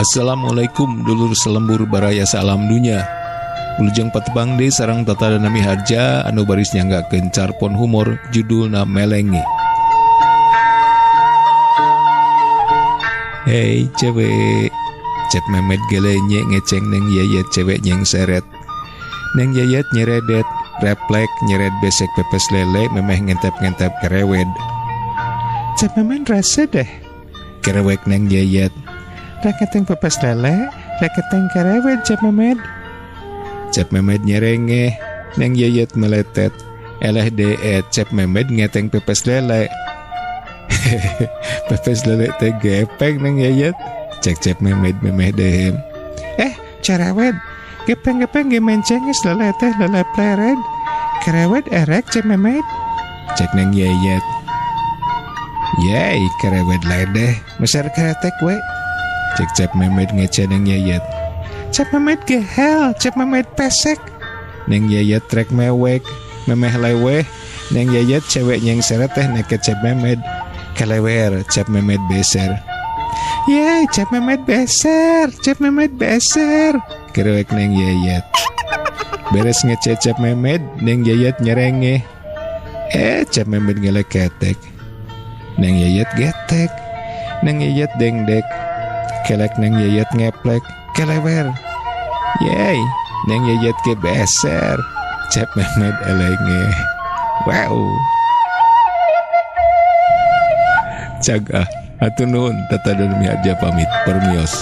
Assalamualaikum dulur selembur baraya salam dunya. Wilujeng patepang deui sareng Tata Dana Miharja anu baris nyanggakeun carpon humor judulna Melenge. Hey cewek, Cep Memed gelenye ngeceng Neng Yeyet cewek nyeng seret. Neng Yeyet nyeredet, replek nyeret besek pepes lele memeh ngentep-ngentep kerewed. Cep Memed rese deh. Kerewek Neng Yeyet. Reketeng pepes lele, reketeng kerewed Cep Memed. Cep Memed nyerengeh, Neng Yeyet meletet. Eleh deet Cep Memed ngeteng pepes lele. Pepes lele teh gepeng Neng Yeyet. Cek Cep Memed memeh dehem. Cerewed, gepeng-gepeng ge mencenges lele teh lele plered. Kerewed erek Cep Memed. Cek Neng Yeyet. Yey, kerewed ledeh, meser keretek we. Cek Cep Memed ngece Neng Yeyet. Cep Memed gehel, Cep Memed pesek. Neng Yeyet trek mewek, memeh leweh. Neng Yeyet cewek nyeng seret teh neket Cep Memed. Kelewer, Cep Memed beser. Yeay, Cep Memed beser, Cep Memed beser. Kerewek Neng Yeyet. Beres ngece Cep Memed, Neng Yeyet nyerengeh. Cep Memed ngeleketek. Neng Yeyet getek. Neng Yeyet dengdek. Kelek Neng Yeyet ngeplek. Kelewer. Yeay, Neng Yeyet ke beser. Cep Memed elenge. Wow. Cag ah, hatur nuhun Tata dan Miharja pamit. Permios.